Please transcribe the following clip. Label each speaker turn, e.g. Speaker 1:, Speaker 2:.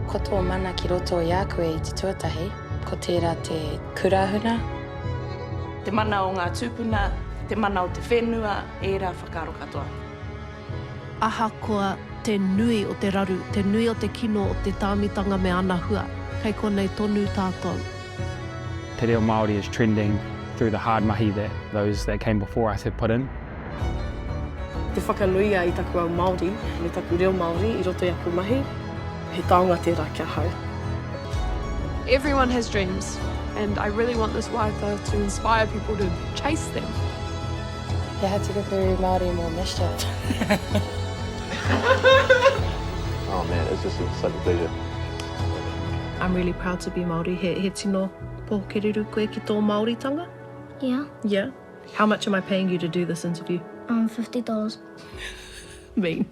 Speaker 1: Ko tō mana ki roto i a koe i te tuatahi, ko tērā te kura huna.
Speaker 2: Te mana o ngā tūpuna, te mana o te whenua, ērā whakaaro katoa.
Speaker 3: Ahakoa te nui o te raru, te nui o te kino o te tāmitanga me ana hua, kei konei tonu tātou.
Speaker 4: Te reo Māori is trending through the hard mahi that those that came before us have put in.
Speaker 5: Te whakanuia i taku ao Māori me taku reo Māori i roto i aku mahi, he taonga tērā ki ahau.
Speaker 6: Everyone has dreams and I really want this waiata to inspire people to chase them.
Speaker 1: He aha te kupu Māori mō mischief?
Speaker 7: Oh man, it's just such a pleasure.
Speaker 3: I'm really proud to be Māori. He, he tino pōkererū koe ki tō Māoritanga?
Speaker 8: Yeah.
Speaker 3: Yeah? How much am I paying you to do this interview?
Speaker 8: Um, $50.
Speaker 3: Mean.